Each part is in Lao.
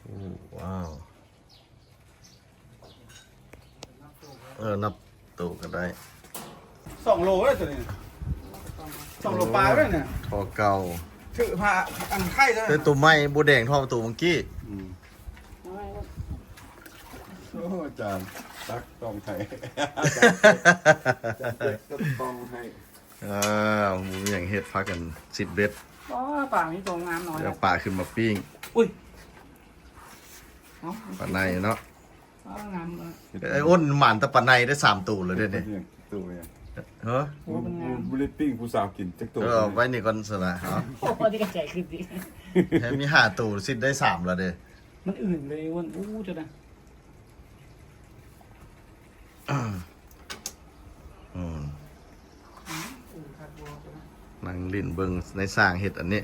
ໂອ້ ວ້າວ ເອີ ນັບໂຕກໍໄດ້ ສອງໂລເດ້ໂຕນີ້ ສອງໂລປາຍເດ້ນີ້ ທໍ່ເກົ່າ ຖືພາອັນໄຂ່ເດ້ ແຕ່ໂຕໃໝ່ບໍ່ແດງເທົ່າໂຕເມື່ອກີ້ ອືມ ໂອ້ ອາຈານຕັກຕ້ອງໃຫ້ ອາຈານຕັກຕ້ອງໃຫ້ ເອີ ບໍ່ມີຫຍັງເຮັດ ພາກັນຊິດເບັດ ອໍ ປາມີໂຕງາມນ້ອຍ ແລ້ວປາຂຶ້ນມາປີ້ງ ອຸ້ຍ ເອົ້າ ປາໄນເນາະ ອໍ ງາມເລີຍ ໄອ້ອ້ນໝານແຕ່ປາໄນໄດ້ສາມໂຕແລ້ວເດ້ນີ້ ໂຕຫຍັງ ເອີ ບໍ່ໄດ້ປີ້ງຜູ້ສາວກິນຈັກໂຕ ເອີ ເອົາໄວ້ນີ້ກ່ອນຊັ້ນລະ ເອົາ ໂອ້ ພໍດີກະໃຈຂຶ້ນຕິ ໃຫ້ມີຫ້າໂຕ ຊິດໄດ້ສາມແລ້ວເດ້ ມັນອື່ນເລີຍອ້ນ ໂອ້ ເຈົ້ານະ ອືມ ນັ່ງຫຼິ້ນເບິ່ງນາຍຊ່າງເຮັດອັນນີ້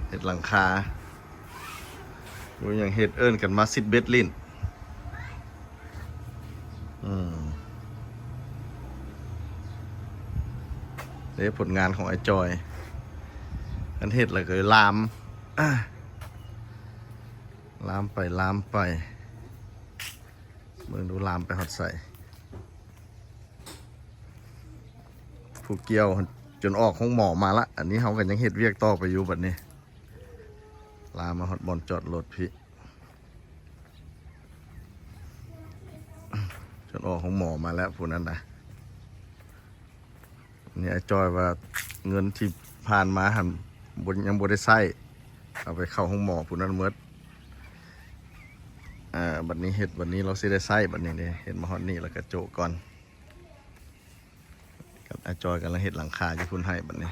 ເຮັດຫຼັງຄາ ບໍ່ມີຫຍັງເຮັດ ເອີ້ນກັນມາຊິດເບັດຫຼິ້ນ ອືມ ເດ້ຜົນງານຂອງອ້າຍຈອຍ ອັນເຮັດແລ້ວກໍລາມ ລາມໄປລາມໄປ ເບິ່ງດູລາມໄປຮອດໃສ ຜູ້ກ່ຽວຈົນອອກໂຮງໝໍມາລະ ອັນນີ້ເຮົາກໍຍັງເຮັດວຽກຕໍ່ໄປຢູ່ບັດນີ້ ລາມມາຮອດບ່ອນຈອດລົດພີ້ ຈົນອອກໂຮງໝໍມາແລ້ວຜູ້ນັ້ນນະ. ນີ້ອ້າຍຈ້ອຍວ່າເງິນທີ່ຜ່ານມາຫັ້ນບໍ່ ຍັງບໍ່ໄດ້ໃຊ້ ເອົາໄປເຂົ້າໂຮງໝໍຜູ້ນັ້ນໝົດ ເອີ ບັດນີ້ເຮັດ ບັດນີ້ລາວຊິໄດ້ໃຊ້ ບັດນີ້ເດ້ ເຮັດມາຮອດນີ້ແລ້ວກະໂຈະກ່ອນ ອ້າຍຈ້ອຍກຳລັງເຮັດຫຼັງຄາຢູ່ພຸ້ນໃຫ້ບັດນີ້.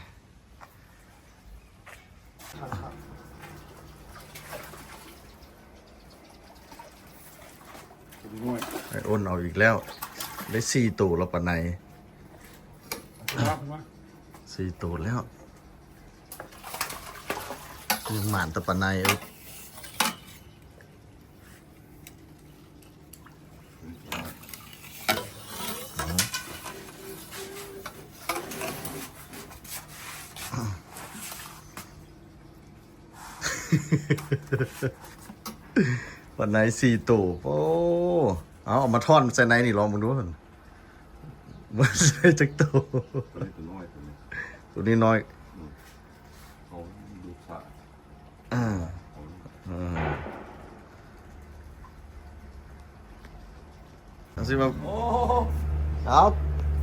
ໄອ້ອ້ນເອົາອີກແລ້ວ ໄດ້ສີ່ໂຕແລ້ວປາໄນ ສີ່ໂຕແລ້ວ ຍັງໝານແຕ່ປາໄນເອີຍ. ປາໄນສີ່ໂຕ ໂອ້ ເອົາ ເອົາມາທ້ອນໃສ່ໃນນີ້ລອງເບິ່ງດູ ມັນໃສ່ຈັກໂຕ ໂຕນ້ອຍ ໂຕນີ້ ໂຕນີ້ນ້ອຍ ອືມ ເອົາດູຊະ ອ່າ ອ່າ ຈັ່ງຊີ້ວ່າ ໂອ້ ເອົາ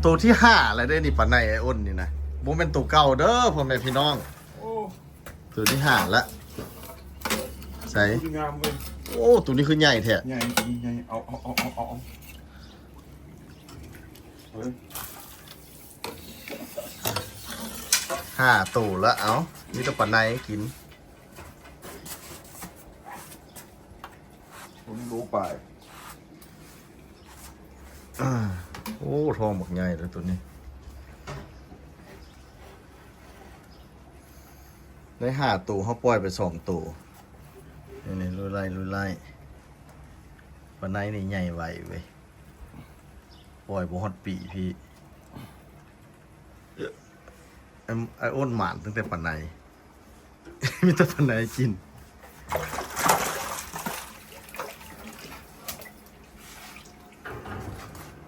ໂຕທີຫ້າແລ້ວເດ້ນີ້ ປາໄນອ້ນນີ້ນະ ບໍ່ແມ່ນໂຕເກົ່າເດີພໍ່ແມ່ພີ່ນ້ອງ ໂອ້ ໂຕທີຫ້າລະ ໃສ ງາມເວີຍ ໂອ້ ໂຕນີ້ຄືໃຫຍ່ແທ້ ໃຫຍ່ ໂຕນີ້ໃຫຍ່ ເອົາ ເອົາ ເອົາ ເອົາ ເອົາ ເອີ ຫ້າໂຕລະ ເອົາ ມີແຕ່ປາໄນກິນ ໂຕນີ້ໂລປາຍ ອ່າ ໂອ້ ທ້ອງບັກໃຫຍ່ເລີຍໂຕນີ້ ໄດ້ຫ້າໂຕ ເຮົາປ່ອຍໄປສອງໂຕ ນີ້ໆ ລຸຍໄລ່ ລຸຍໄລ່ ປາໄນນີ້ໃຫຍ່ໄວເວີຍ ປ່ອຍບໍ່ຮອດປີພີ້. ອ້າຍ ອ້າຍອ້ນໝານຕັ້ງແຕ່ປາໄນ ມີແຕ່ປາໄນກິນ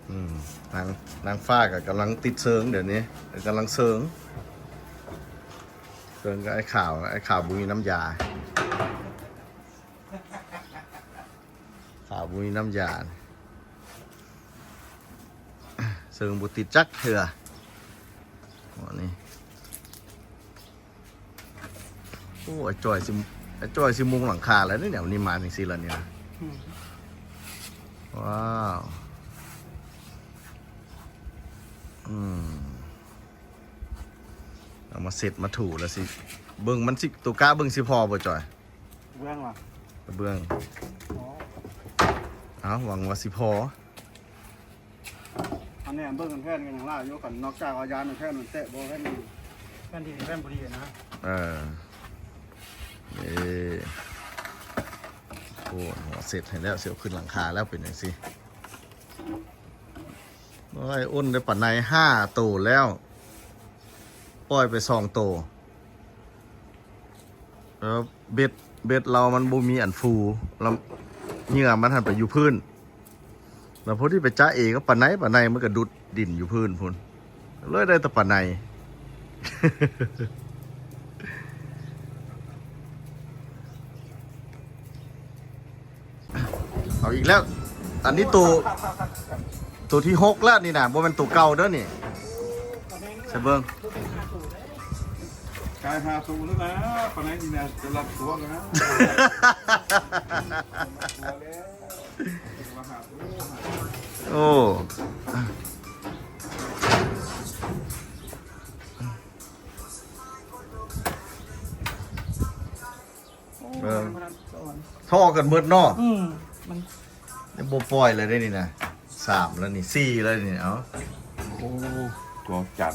ອືມ ນາງ ນາງຟ້າກໍກຳລັງຕິດເຊີງ ດຽວນີ້ກຳລັງເຊີງ ເຊີງກັບອ້າຍຂາວ ອ້າຍຂາວບໍ່ມີນ້ຳຢາ ຂາວບໍ່ມີນ້ຳຢາ ເຊິ່ງບໍ່ຕິດຈັກເທື່ອ ອັນນີ້ ໂອ້ ອ້າຍຈ່ອຍຊິ ອ້າຍຈ່ອຍຊິມຸງຫຼັງຄາແລ້ວເດ້ ແນວນີ້ມາຈັ່ງຊີ້ລະນີ້ນະ ອືມ ວ້າວ ອືມ ເອົາມາເຊັດມາຖູແລ້ວຊິ ເບິ່ງມັນຊິ ໂຕກະເບິ່ງຊິພໍບໍ່ຈ່ອຍ? ເບື້ອງຫວາ? ກະເບື້ອງ ອໍ ເອົາ ຫວັງວ່າຊິພໍ ອັນນີ້ເບິ່ງແຜ່ນກັນຫຍັງຫຼາຍຢູ່ ຄັນນອກຈາກວ່າຢ້ານແຜ່ນມັນແຕະບໍ່ ແຜ່ນ ແຜ່ນທີ່ ແຜ່ນບໍ່ດີນະ ເອີ ເອີ ໂອ້ ເຊັດໃຫ້ແລ້ວ ຊິເອົາຂຶ້ນຫຼັງຄາແລ້ວ ເປັນຈັ່ງຊີ້ ໂອ້ຍ ອ້ນໄດ້ປາໄນຫ້າໂຕແລ້ວ ປ່ອຍໄປສອງໂຕ. ເອີ ເບັດ ເບັດລາວມັນບໍ່ມີອັນຟູ ລະເຫຍື່ອມັນຫັ້ນໄປຢູ່ພື້ນ ລະພໍດີໄປຈະເອກັບປາໄນ ປາໄນມັນກະດຸດດິນຢູ່ພື້ນພຸ້ນ ເລີຍໄດ້ແຕ່ປາໄນ. ເອົາອີກແລ້ວ ອັນນີ້ໂຕ ໂຕທີຫົກແລ້ວນີ້ນະ ບໍ່ແມ່ນໂຕເກົ່າເດີນີ້ ໃສ່ເບິ່ງ. ກາຍຫາໂຕແລ້ວນະ ປານໃດນີ້ນະ ຈະລັດຕົວແລ້ວນະ ໂອ້. ໂອ້ ເອີ ມັນ ມັນ ມັນ ທໍ່ກັນໝົດເນາະ ອືມ ມັນ ຍັງບໍ່ປ່ອຍເລີຍເດ້ນີ້ນະ ສາມແລ້ວນີ້ ສີ່ແລ້ວນີ້ ເອົ້າ ໂອ້ ຕົວຈັນ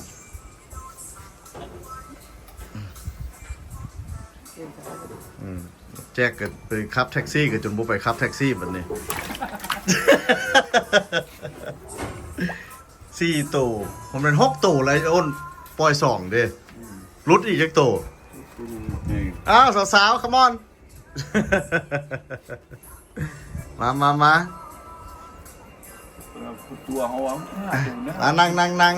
ອືມ ແຈັກກໍໄປຂັບແທັກຊີ ກໍຈົນບໍ່ໄປຂັບແທັກຊີບັດນີ້ ສີ່ໂຕ ບໍ່ແມ່ນຫົກໂຕແລ້ວ ໂອ້ນ ປ່ອຍສອງເດ້ ອືມ ຫຼຸດອີກຈັກໂຕ? ອືມ ອ້າວ ສາວໆ ຄຳອອນ ມາ ມາ ມາ ຕົວເຮົາ ອາ ນັ່ງ ນັ່ງ ນັ່ງ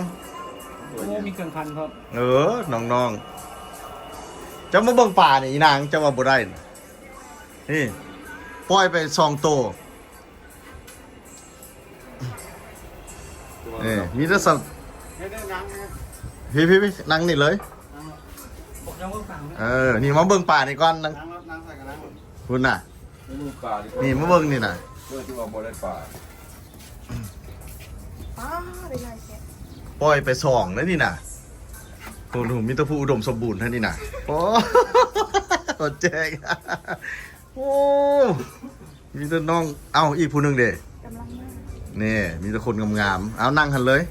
ໂອ້ ມີເຄື່ອງຄັນພ້ອມ ເອີ ນ້ອງໆ ເຈົ້າມາເບິ່ງປານີ້ ອີນາງ ເຈົ້າວ່າບໍ່ໄດ້ ນີ້ ປ່ອຍໄປສອງໂຕ. ເອີ ມີແຕ່ສະ ພີ່ໆໆ ນັ່ງນີ້ເລີຍ ເອີ ນີ້ມາເບິ່ງປານີ້ກ່ອນ ນັ່ງ ນັ່ງໃສ່ກັນ ພຸ້ນນະ ນີ້ມາເບິ່ງນີ້ນະ ເພື່ອທີ່ວ່າບໍ່ໄດ້ປາ ປາໄດ້ຫຼາຍແທ້ ປ່ອຍໄປສອງແລ້ວນີ້ນະ ໂອ້ໂຫ ມີແຕ່ຜູ້ອຸດົມສົມບູນເທົ່ານີ້ນະ ໂອ້ ໂອເຄ ໂອ້ ມີແຕ່ນ້ອງ ເອົ້າ ອີກຜູ້ໜຶ່ງເດ? ກຳລັງມາ ນີ້ ມີແຕ່ຄົນງາມໆ ເອົາ ນັ່ງຫັ້ນເລີຍ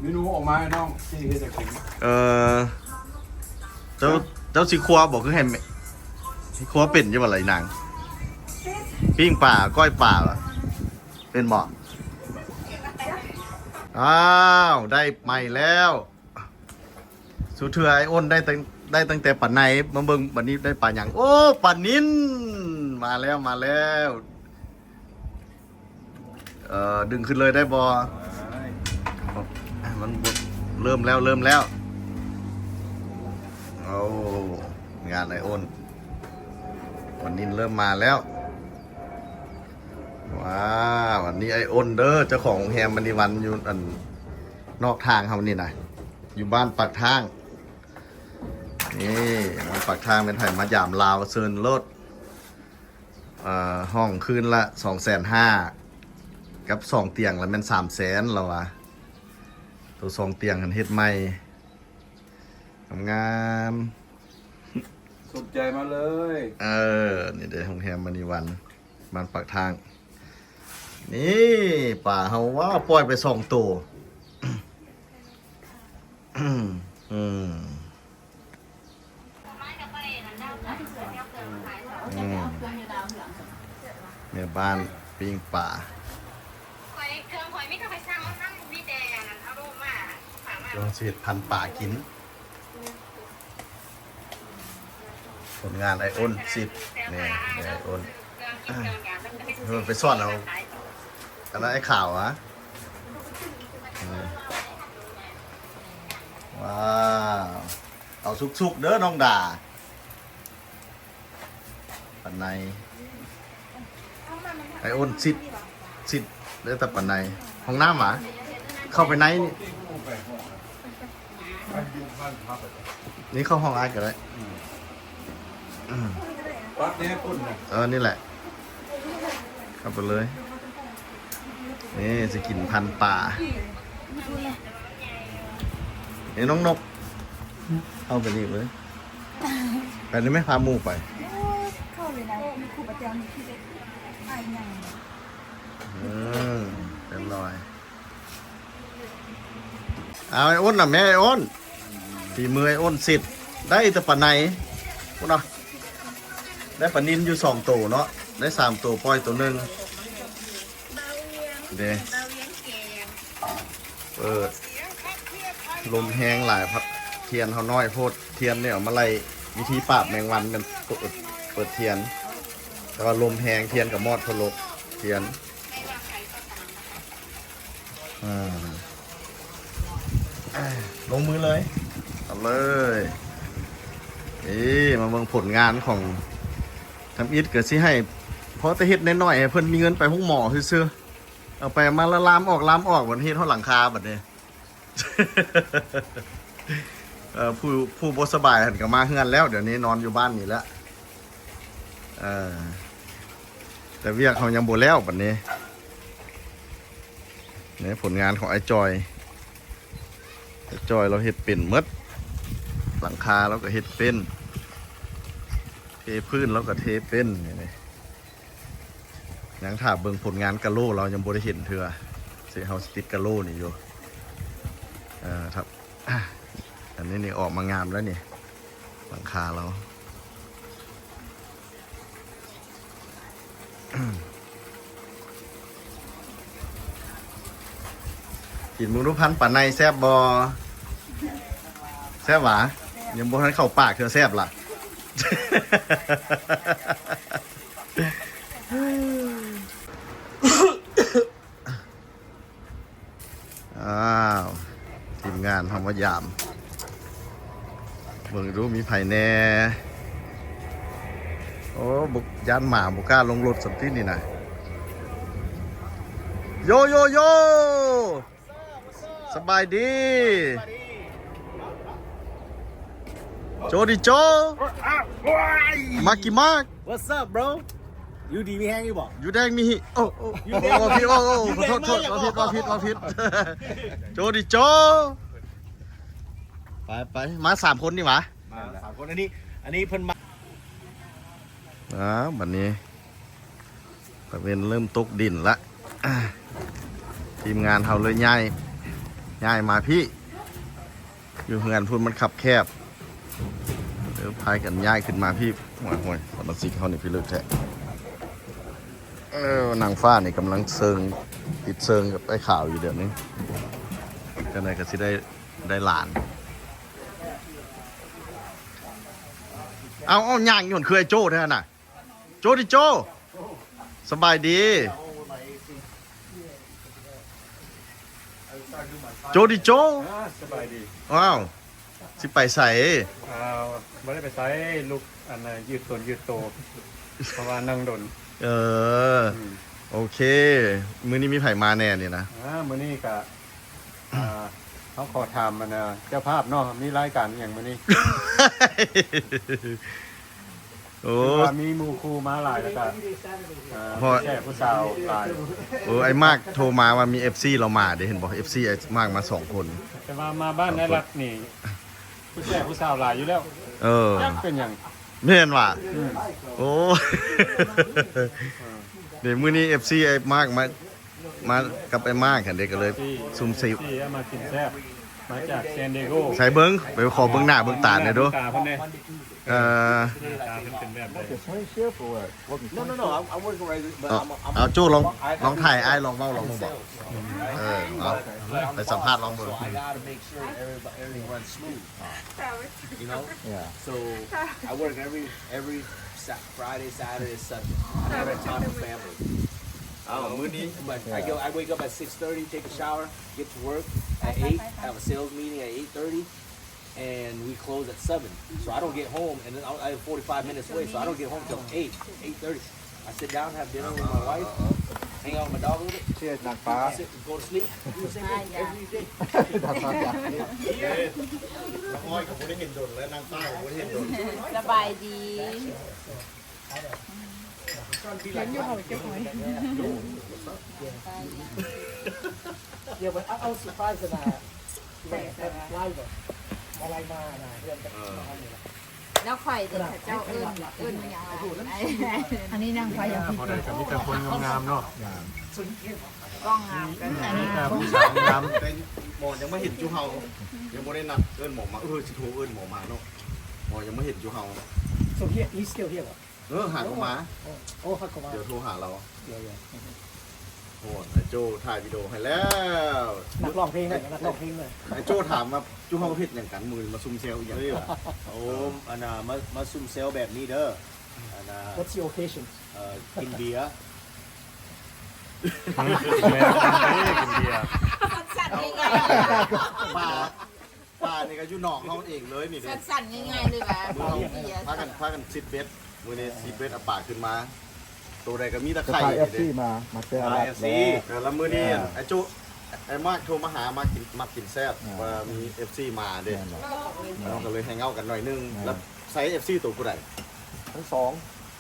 ເມນູອອກມາໃຫ້ນ້ອງ ຊິເຮັດຫຍັງກິນ? ເອີ ເຈົ້າ ເຈົ້າຊິຄົວບໍ່? ຄືໃຫ້ແມ່ ຊິຄົວເປັນຢູ່ບໍ່ລະອີນາງ? ປີ້ງປາ ກ້ອຍປາ ເປັນບໍ່? ອ້າວ ໄດ້ໃໝ່ແລ້ວ. ສູ່ເທື່ອອ້າຍໂອນໄດ້ຕັ້ງ ໄດ້ຕັ້ງແຕ່ປາໄນ ມາເບິ່ງບັດນີ້ໄດ້ປາຫຍັງ? ໂອ້ ປານິນ ມາແລ້ວ ມາແລ້ວ ເອີ ດຶງຂຶ້ນເລີຍໄດ້ບໍ່? ໄດ້ ມັນ ເລີ່ມແລ້ວ ເລີ່ມແລ້ວ ໂອ້ ງານອ້າຍໂອນ ປານິນເລີ່ມມາແລ້ວ. ວ້າວ ອັນນີ້ອ້າຍໂອນເດີ ເຈົ້າຂອງໂຮງແຮມມະນີວັນ ຢູ່ອັນນອກທາງເຮົານີ້ນະ ຢູ່ບ້ານປາກທາງ ນີ້ ບ້ານປາກທາງ ແມ່ນໃຜມາຢາມລາວເຊີນໂລດ ເອີ ຫ້ອງຄືນລະສອງແສນຫ້າ ກັບສອງຕຽງລະແມ່ນສາມແສນ ລາວວ່າ ໂຕສອງຕຽງຫັ້ນເຮັດໃໝ່ ງາມໆ ສົນໃຈມາເລີຍ ເອີ ນີ້ເດ້ ໂຮງແຮມມະນີວັນ ບ້ານປາກທາງ ນີ້ ປາເຮົາ ວ້າວ ປ່ອຍໄປສອງໂຕ ອືມ ອືມ ແມ່ບ້ານປີ້ງປາ ຂ້ອຍ ເຄື່ອງຂ້ອຍມີແຕ່ຂ້ອຍສັ່ງ ມັນມີແຕ່ອັນນັ້ນ ເອົາລົງມາ ກຳລັງຊິເຮັດພັນປາກິນ ຜົນງານອ້າຍໂອນສິບ ນີ້ ອ້າຍໂອນ ເອີ ໄປສອນເອົາ ອັນນັ້ນອ້າຍຂາວຫວາ ວ້າວ ເອົາສຸກໆເດີນ້ອງດາ ປາໄນ ອ້າຍໂອນສິດ ສິດ ເຫຼືອແຕ່ປາໄນ ຫ້ອງນ້ຳຫວາ ເຂົ້າໄປໃນນີ້ ນີ້ເຂົ້າຫ້ອງອ້າຍກໍໄດ້ ອືມ ປັກແນ່ພຸ້ນນະ ເອີ ນີ້ແຫຼະ ເຂົ້າໄປເລີຍ ນີ້ຊິກິນພັນປາ ນີ້ນ້ອງນົກ ເຂົ້າໄປນີ້ເລີຍ ໄປໄດ້ໄໝ? ພາໝູ່ໄປ ໂອ້ຍ ເຂົ້າເລີຍນະ ມີຄູປະຈຳນີ້ຄືໄດ້ອ້າຍຫຍັງ ອືມ ເປັນລອຍ ເອົາ ອ້າຍໂອນນະແມ່ ອ້າຍໂອນ ຝີມືອ້າຍໂອນສິດ ໄດ້ແຕ່ປາໄນ ພຸ້ນນະ ໄດ້ປານິນຢູ່ສອງໂຕເນາະ ໄດ້ສາມໂຕ ປ່ອຍໂຕໜຶ່ງ ເດ້ ເປີດ ລົມແຮງຫຼາຍ ພັກທຽນເຮົານ້ອຍໂພດ ທຽນນີ້ເອົາມາໄລ່ ວິທີປາບແມງວັນແມ່ນເປີດ ເປີດທຽນ ແຕ່ວ່າລົມແຮງທຽນກໍມອດໂພດໂລກ ທຽນ ອືມ ລົງມືເລີຍ ເອົາເລີຍ ນີ້ ມາເບິ່ງຜົນງານຂອງທຳອິດ ກໍຊິໃຫ້ພໍແຕ່ເຮັດນ້ອຍໆ ໃຫ້ເພິ່ນມີເງິນໄປໂຮງໝໍຊື່ໆ ເອົາໄປມາລະລາມອອກລາມອອກ ບັດເຮັດຮອດຫຼັງຄາບັດນີ້ ເອີ ຜູ້ ຜູ້ບໍ່ສະບາຍຫັ້ນກໍມາເຮືອນແລ້ວ ດຽວນີ້ນອນຢູ່ບ້ານນີ້ແຫຼະ ເອີ ແຕ່ວຽກເຮົາຍັງບໍ່ແລ້ວບັດນີ້ ນີ້ຜົນງານຂອງອ້າຍຈອຍ ອ້າຍຈອຍລາວເຮັດເປັນໝົດ ຫຼັງຄາລາວກໍເຮັດເປັນ ເທພື້ນລາວກໍເທເປັນ ນີ້ ຍັງຖ້າເບິ່ງຜົນງານກະໂຫຼ ເຮົາຍັງບໍ່ໄດ້ເຫັນເທື່ອ ຊິເຮົາຊິຕິດກະໂຫຼນີ້ຢູ່ ເອີ ຖ້າ ອັນນີ້ນີ້ອອກມາງາມແລ້ວນີ້ ຫຼັງຄາເຮົາ ກິນເບິ່ງດູ ພັນປາໄນແຊບບໍ່? ແຊບຫວາ? ຍັງບໍ່ທັນເຂົ້າປາກເທື່ອ ແຊບລະ. ອ້າວ ທີມງານເຮົາມາຢາມ ເບິ່ງດູມີໃຜແດ່. ໂອ້ ບໍ່ ຢ້ານໝາບໍ່ກ້າລົງລົດສ່ຳຕິນີ້ນະ. ໂຢ ໂຢ ໂຢ ສະບາຍດີ ໂຈດີໂຈ ມາກີມາກ. What's up bro? ຢູ່ດີມີແຮງຢູ່ບໍ່? ຢູ່ແດງມີ ໂອ້ ໂອ້ ຢູ່ແດງ ໂອ້ ຜິດ ໂອ້ ໂອ້ ຂໍໂທດ ໂທດ ເວົ້າຜິດ ເວົ້າຜິດ ເວົ້າຜິດ ໂຈດີໂຈ. ໄປ ໄປ ມາສາມຄົນນີ້ຫວາ? ມາສາມຄົນ ອັນນີ້ ອັນນີ້ເພິ່ນມາ. ອ້າວ ບັດນີ້ຕາເວັນເລີ່ມຕົກດິນລະ ທີມງານເຮົາເລີຍຍ້າຍ ຍ້າຍມາພີ້. ຢູ່ເຮືອນພຸ້ນມັນຄັບແຄບ ເອີ ພາກັນຍ້າຍຂຶ້ນມາພີ້. ໂອ້ຍ ສະມາຊິກເຮົານີ້ພິລຶກແທ້. ເອີ ນາງຟ້ານີ້ກຳລັງເຊີງ ຕິດເຊີງກັບອ້າຍຂາວຢູ່ດຽວນີ້ ຈັ່ງໃດກໍຊິໄດ້ ໄດ້ຫຼານ. ເອົາ ເອົາ ຍ່າງຢູ່ຫັ້ນຄືອ້າຍໂຈ້ແທ້ຫັ້ນນະ. ໂຈດີໂຈ ສະບາຍດີ ໂຈດີໂຈ. ອ່າ ສະບາຍດີ. ອ້າວ ຊິໄປໃສ? ອ່າ ບໍ່ໄດ້ໄປໃສ ລູກ ອັນນ່າ ຢືດຕົນຢືດໂຕ ເພາະວ່ານັ່ງດົນ. ເອີ ອືມ ໂອເຄ ມື້ນີ້ມີໃຜມາແດ່ນີ້ນະ? ອ່າ ມື້ນີ້ກະ ອ່າ ເຮົາຂໍຖາມ ອັນນ່າ ເຈົ້າພາບເນາະ ມີລາຍການອີ່ຫຍັງມື້ນີ້? ໂອ້ ຄືວ່າມີໝູ່ຄູ່ມາຫຼາຍ ແລ້ວກະ ອ່າ ຜູ້ແຊຜູ້ສາວຫຼາຍ. ໂອ້ ອ້າຍມາກໂທມາວ່າມີເອັຟຊີລາວມາເດ້ ເຫັນບໍ່? ເອັຟຊີອ້າຍມາກມາສອງຄົນ ແຕ່ວ່າມາບ້ານອ້າຍລັດນີ້ ຜູ້ແຊຜູ້ສາວຫຼາຍຢູ່ແລ້ວ. ເອີ ຈັກເປັນຫຍັງ ແມ່ນຫວາ? ອືມ ໂອ້ ເດ້ ມື້ນີ້ເອັຟຊີອ້າຍມາກມາ ມາກັບອ້າຍມາກຫັ້ນເດ້ ກໍເລີຍຊຸ່ມຊິ ທີ່ມາກິນແຊບ ມາຈາກ San Diego. ໃສ່ເບິ່ງ ໄປຂໍເບິ່ງໜ້າເບິ່ງຕາແດ່ດູ. ເອີ ໜ້າຕາເພິ່ນເປັນແບບໃດ? No, no, no, I'm, I'm working right, but ເອົາ I'm, I'm, ເອົາ ໂຈ້ລອງ ລອງຖ່າຍອ້າຍ ລອງເວົ້າ ລອງເບິ່ງບໍ? ເອີ ເອົາ ໄປສຳພາດລອງເບິ່ງ. So I gotta make sure everybody, everything runs smooth. You know? Yeah. So I work every, every Sa-, Friday, Saturday, Sunday. I never have time for family. ອ້າວ ມື້ນີ້ But I go, I wake up at six thirty, take a shower, get to work at eight, have a sales meeting at eight thirty, and we close at seven. So I don't get home, and then I, I have forty-five minutes away, so I don't get home till eight, eight thirty. I sit down, have dinner with my wife, hang out with my dog a little bit. ເຊື່ອນາງຟ້າ Sit, go to sleep. Do the same thing every day. ນາງຟ້າຢາກເຮັດ ນ້ອງອ້ອຍກໍບໍ່ໄດ້ເຫັນດົນແລ້ວ ນາງຟ້າກໍບໍ່ໄດ້ເຫັນດົນ. ສະບາຍດີ. ເຫັນຢູ່ເຂົາເກັບຫອຍ. Yeah, but I, I was surprised that, uh, that, that driver ມາໄລ່ມານະ ເພື່ອນກັບເຮົານີ້ລະ. ແລ້ວຂ້ອຍເດ້ ເຂົາເຈົ້າເອີ້ນ ເອີ້ນຫຍັງລະ? ອັນນີ້ນາງໄຟ ອ່າ ພໍໄດ້ກໍມີແຕ່ຄົນງາມໆເນາະ. ກ້ອງງາມກັນ ອັນນີ້ກໍຜູ້ສາວງາມ. ແຕ່ໝໍຍັງບໍ່ເຫັນຈຸເຮົາ ຍັງບໍ່ໄດ້ນັດເອີ້ນໝໍມາ. ເອີ ຊິໂທເອີ້ນໝໍມາເນາະ ໝໍຍັງບໍ່ເຫັນຈຸເຮົາ. So he, he's still here ເອີ ຫາກໍມາ. ໂອ້ ຫາກໍມາ. ດຽວໂທຫາລາວ. Yeah, yeah. ໂອ້ ໄອ້ໂຈ້ຖ່າຍວິດີໂອໃຫ້ແລ້ວ. ນັກຮ້ອງເພງເລີຍ ນັກຮ້ອງເພງເລີຍ. ໄອ້ໂຈ້ຖາມວ່າ ຈຸເຮົາເຮັດຫຍັງກັນ ມື້ນີ້ມາຊຸມແຊວອີ່ຫຍັງ? ໂອ້ ອັນນ່າ ມາ ມາຊຸມແຊວແບບນີ້ເດີ ອັນນ່າ What's the occasion? ເອີ ກິນເບຍ. ກິນເບຍ. ສັ້ນໆ ງ່າຍໆ ປາ ປານີ້ກໍຢູ່ໜອງເຮົາເອງເລີຍນີ້ເດ້. ສັ້ນໆ ງ່າຍໆ ເລີຍວ່າ ມື້ເຮົາພາກັນ ພາກັນຊິດເບັດ ມື້ນີ້ຊິດເບັດເອົາປາຂຶ້ນມາ ໂຕໃດກໍມີຕະໄຄ ເອີ ເອຟຊີມາ ມາເຈີອາລັດ ເອີ ແລ້ວມື້ນີ້ ອ່າ ໄອ້ຈຸ ໄອ້ມາກໂທມາຫາ ມາກິນ ມັກກິນແຊບ ອ່າ ວ່າມີເອຟຊີມາເດ້ ແມ່ນບໍ່? ເຮົາກໍເລີຍແຮງເອົາກັນໜ້ອຍໜຶ່ງ. ແລ້ວໃສ່ເອຟຊີໂຕຜູ້ໃດ? ທັງສອງ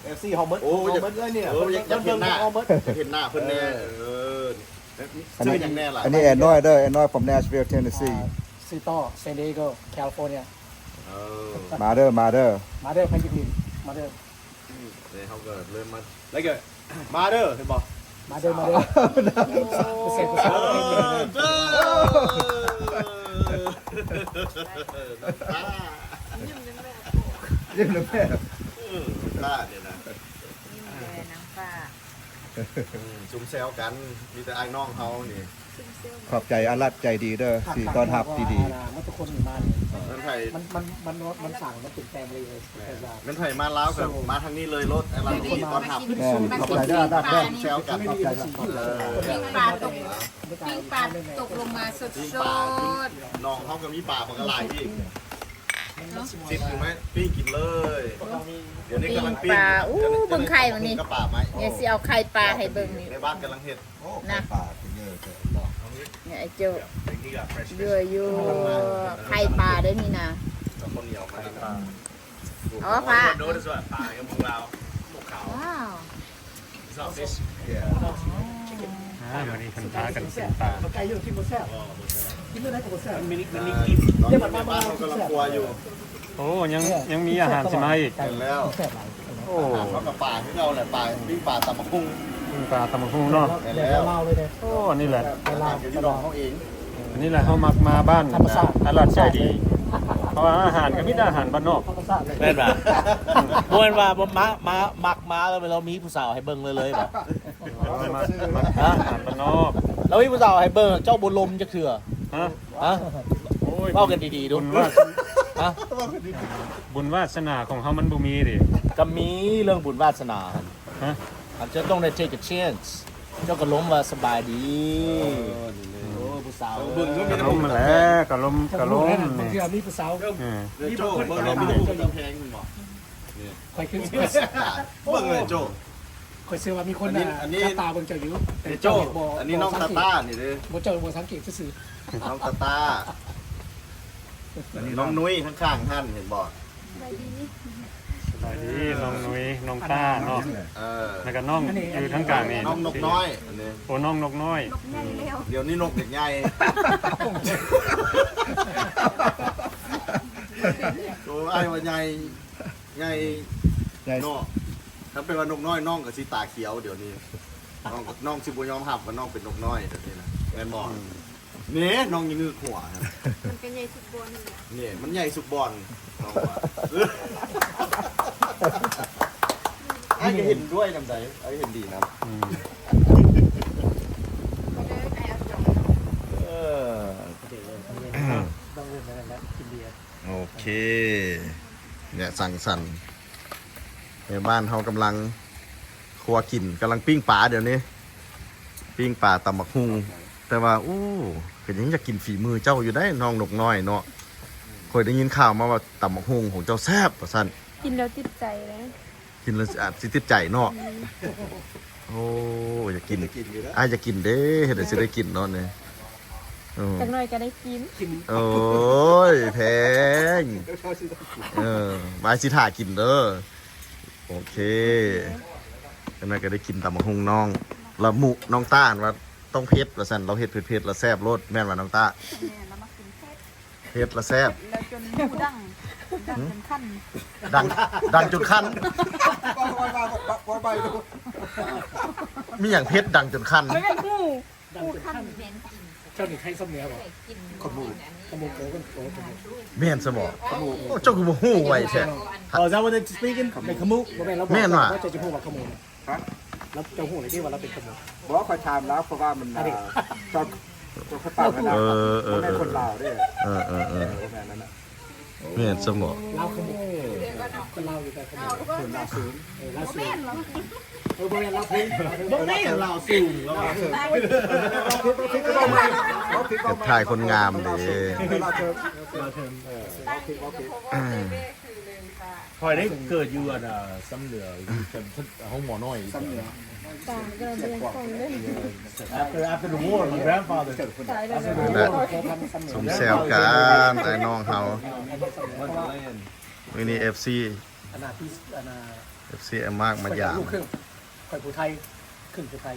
ເອຟຊີເຮົາໝົດ. ໂອ້ ເຮົາໝົດເລີຍນີ້ ເອີ ຢາກ ຢາກເຫັນໜ້າ ເຮົາໝົດ ຢາກເຫັນໜ້າເພິ່ນແດ່. ເອີ ເອີ ອັນນີ້ ຊື່ຫຍັງແດ່ລະ? ອັນນີ້ແອນ້ອຍເດີ ແອນ້ອຍ from Nashville Tennessee. ອ່າ ຊື່ຕໍ່ San Diego California. ເອີ ມາເດີ ມາເດີ ມາເດີ ໃຜຢາກຫຼິ້ນ ມາເດີ. ອືມ ເດ້ ເຮົາກໍເລີ່ມມາ ແລ້ວກໍມາເດີ ເຫັນບໍ່? ມາເດີ ມາເດີ. ໂອ້ ເອີ ເດີ ນ້ຳຕາ ຍິ້ມນຳແມ່ ຍິ້ມນຳແມ່. ເອີ ນ້ຳຕານີ້ນະ ຍິ້ມແດ່ນາງຟ້າ. ອືມ ຊຸມແຊວກັນ ມີແຕ່ອ້າຍນ້ອງເຮົານີ້. ຂອບໃຈອາລັດໃຈດີເດີ ທີ່ຕ້ອນຮັບທີ່ດີ. ມັນທຸກຄົນມານີ້ ມັນໄຜ ມັນ ມັນ ມັນ ມັນສ້າງ ມັນເປັນແຟມິລີເລີຍ. ແມ່ນ ແມ່ນໄຜມາລາວກໍມາທາງນີ້ເລີຍໂລດ ອາລັດທີ່ຕ້ອນຮັບ. ແມ່ນ ຂອບໃຈເດີອາລັດເດີ ແຊວກັນ. ຂອບໃຈ ເອີ ປີ້ງປາຕົກ ປີ້ງປາຕົກລົງມາສົດໆ. ນ້ອງເຮົາກໍມີປາບັກຫຼາຍອີກ. ຊິດຢູ່ໄໝ? ປີ້ງກິນເລີຍ. ດຽວນີ້ກຳລັງປີ້ງປາ. ອູ້ ເບິ່ງໄຂ່ມັນນີ້ ກະປາໄໝ. ດຽວຊິເອົາໄຂ່ປາໃຫ້ເບິ່ງນີ້ ແມ່ບ້ານກຳລັງເຮັດ. ໂອ້ ນະ ໄຂ່ປາກິນເລີຍເດີ. ນີ້ໄອ້ໂຈ້ ເອີ ຢູ່ໄຂ່ປາເດ້ນີ້ນະ. ເອົາຂ້າວໜຽວມານຳ. ອໍ ປາ ປາຂອງລາວ ໝົກຂາວ. ວ້າວ. ອ່າ ມື້ນີ້ເພິ່ນພາກັນກິນປາ. ໄກ່ຢູ່ກິນບໍ່ແຊບ ກິນແນວໃດກໍບໍ່ແຊບ. ມັນມີ ມັນມີກິ່ນ. ເດ້ ບັດມາ ມາເຮົາກຳລັງຄົວຢູ່. ໂອ້ ຍັງ ຍັງມີອາຫານຊິມາອີກ. ແມ່ນແລ້ວ ໂອ້ ອາຫານເຮົາກໍປາຄືເກົ່າແຫຼະ ປາ ປີ້ງປາຕຳບັກຫຸ່ງ. ປີ້ງປາຕຳບັກຫຸ່ງເນາະ. ແມ່ນແລ້ວ. ໂອ້ ອັນນີ້ແຫຼະ ອາຫານກໍຢູ່ດອກເຮົາເອງ. ອັນນີ້ແຫຼະ ເຮົາມັກມາບ້ານ ທຳມະຊາດ ອາລັດໃຈດີ ເພາະວ່າອາຫານກໍມີແຕ່ອາຫານບ້ານນອກ. ທຳມະຊາດເລີຍ. ແມ່ນບໍ່? ບໍ່ແມ່ນວ່າ ບໍ່ ມາ ມາ ມັກມາແລ້ວ ແລ້ວມີຜູ້ສາວໃຫ້ເບິ່ງເລີຍໆບໍ່? ມັກ ມັກອາຫານບ້ານນອກ. ແລ້ວມີຜູ້ສາວໃຫ້ເບິ່ງ ເຈົ້າບໍ່ລົມຈັກເທື່ອ. ຮະ? ຮະ? ໂອ້ຍ ເວົ້າກັນດີໆດູ. ບຸນວາສະ ຮະ? ບຸນວາສະໜາຂອງເຮົາມັນບໍ່ມີເດ້. ກໍມີເລື່ອງບຸນວາສະໜາ. ຮະ? ອາດຈະຕ້ອງໄດ້ take a chance. ເຈົ້າກໍລົມວ່າສະບາຍດີ. ເອີ ນີ້ເລີຍ. ໂອ້ ຜູ້ສາວ ເບິ່ງດູ ກະລົມຫັ້ນແຫຼະ ກະລົມ ກະລົມ. ບາງເທື່ອມີຜູ້ສາວ ເອີ ມີບາງຄົນ ເບິ່ງແລ້ວ ກະລົມ ແພງແມ່ນບໍ່? ນີ້ ຂ້ອຍຄື ເບິ່ງເລີຍໂຈ້. ຂ້ອຍເຊື່ອວ່າມີຄົນ ອັນນີ້ ອັນນີ້ ຈັບຕາເບິ່ງເຈົ້າຢູ່ ແຕ່ ໂຈ້ ເຈົ້າບໍ່ ອັນນີ້ນ້ອງຕາຕານີ້ເດ້. ບໍ່ ເຈົ້າບໍ່ສັງເກດຊື່ໆ. ນ້ອງຕາຕາ ອັນນີ້ນ້ອງນຸ້ຍຂ້າງໆຫັ້ນ ເຫັນບໍ່? ສະບາຍດີ ສະບາຍດີ ນ້ອງນຸ້ຍ ນ້ອງຕ້າເນາະ. ເອີ ແລ້ວກໍນ້ອງ ອັນນີ້ ຢູ່ທາງກາງນີ້ ນ້ອງນົກນ້ອຍ ອັນນີ້. ໂອ້ ນ້ອງນົກນ້ອຍ ນົກໃຫຍ່ແລ້ວ. ດຽວນີ້ນົກຢາກໃຫຍ່. ໂອ້ ອ້າຍວ່າໃຫຍ່ ໃຫຍ່ ໃຫຍ່ເນາະ. ຖ້າເປັນວ່ານົກນ້ອຍ ນ້ອງກໍຊິຕາຂຽວດຽວນີ້. ນ້ອງ ນ້ອງຊິບໍ່ຍອມຮັບວ່ານ້ອງເປັນນົກນ້ອຍແບບນີ້ນະ ແມ່ນບໍ່? ອືມ ນີ້ນ້ອງຍັງງຶກຫົວ. ມັນກໍໃຫຍ່ສຸດບ່ອນນີ້ແຫຼະ. ນີ້ມັນໃຫຍ່ສຸດບ່ອນ ນ້ອງວ່າ. ອ້າຍກໍເຫັນດ້ວຍນຳໃດ ອ້າຍເຫັນດີນຳ. ອືມ ເອີ ຕ້ອງເອີ້ນໄປນັ້ນແຫຼະ ກິນເບຍ. ໂອເຄ ແນະ ສັງສັນ ແມ່ບ້ານເຮົາກຳລັງຄົວກິນ ກຳລັງປີ້ງປາດຽວນີ້ ປີ້ງປາຕຳບັກຫຸ່ງ. ແຕ່ວ່າ ໂອ້ ກໍຍັງຢາກກິນຝີມືເຈົ້າຢູ່ໄດ໋ ນ້ອງນົກນ້ອຍເນາະ. ຂ້ອຍໄດ້ຍິນຂ່າວມາວ່າຕຳບັກຫຸ່ງຂອງເຈົ້າແຊບວ່າຊັ້ນ. ກິນແລ້ວຕິດໃຈເດ້. ກິນແລ້ວອາດຊິຕິດໃຈເນາະ. ອືມ ໂອ້ ຢາກກິນ ຢາກກິນຢູ່ເດີ ອ້າຍຢາກກິນເດ້. ເຮັດໃດຊິໄດ້ກິນເນາະນີ້. ເອີ ຈັກໜ້ອຍກໍໄດ້ກິນ. ໂອ້ຍ ແພງ. ເອີ ບາຍຊິຖ້າກິນເດີ. ໂອເຄ ຈັກໜ້ອຍກໍໄດ້ກິນຕຳບັກຫຸ່ງນ້ອງ. ລະໝູ່ນ້ອງຕ້າວ່າຕ້ອງເຜັດວ່າຊັ້ນ ລາວເຮັດເຜັດໆ ລະແຊບໂລດ ແມ່ນບໍ່ນ້ອງຕ້າ? ແມ່ນ ລາວມັກກິນເຜັດ. ເຜັດລະແຊບ ແລ້ວຈົນຫູດັງ ດັງຈົນຄັນ. ດັງ ດັງຈົນຄັນ. ມີຫຍັງເຜັດດັງຈົນຄັນ? ບໍ່ແມ່ນຫູ ຫູຄັນ. ເຈົ້ານີ້ໄທສຳເໜືອບໍ່? ຂະໝູ ຂະໝູ ໂກ ໂກ ຂະໝູ. ແມ່ນຊະບໍ່? ຂະໝູ. ໂອ້ ເຈົ້າຄືບໍ່ຮູ້ໄວແທ້. Oh, is that what they speaking? ເປັນຂະໝູ ບໍ່ແມ່ນລາວບອກ. ແມ່ນຫວາ? ເຈົ້າຈະຮູ້ວ່າຂະໝູ. ຮະ? ລາວ ເຈົ້າຮູ້ເລີຍຕິວ່າລາວເປັນຂະໂມຍ? ບໍ່ ຂ້ອຍຖາມລາວ ເພາະວ່າມັນ ອັນນີ້ ເຈົ້າ ເຈົ້າຂະປາກນັ້ນນະ ເອີ ເອີ ບໍ່ແມ່ນຄົນລາວເດ້. ເອີ ເອີ ເອີ ເອີ ບໍ່ແມ່ນນັ້ນນະ. ແມ່ນຊັ້ນບໍ? ລາວຂະໂມຍ ຄົນລາວຢູ່ໃຕ້ຂະໂມຍ ຄົນລາວສູງ ເອີ ລາວສູງ ເອີ ບໍ່ແມ່ນລາວສູງ ບໍ່ແມ່ນລາວສູງ ລາວສູງ ລາວຜິດ ລາວຜິດ ລາວຜິດ ເຮັດທ້າຍຄົນງາມເດ້ ລາວເທີງ ເອີ ລາວຜິດ ລາວຜິດ. ຂ້ອຍໄດ້ເກີດຢູ່ອັນ ອ່າ ຊຳເໜືອ ຢູ່ ຫ້ອງໝໍນ້ອຍ ຊຳເໜືອ After, after the war, my grandfather. ນັ້ນແຫຼະ ຊຸມແຊວກັນ ອ້າຍນ້ອງເຮົາ. ມື້ນີ້ເອັຟຊີ ອັນນ່າ ເອັຟຊີ ອ້າຍມາກມາຢາມ. ຂ້ອຍລູກເຄິ່ງ ຂ້ອຍຜູ້ໄທ ເຄິ່ງຜູ້ໄທ.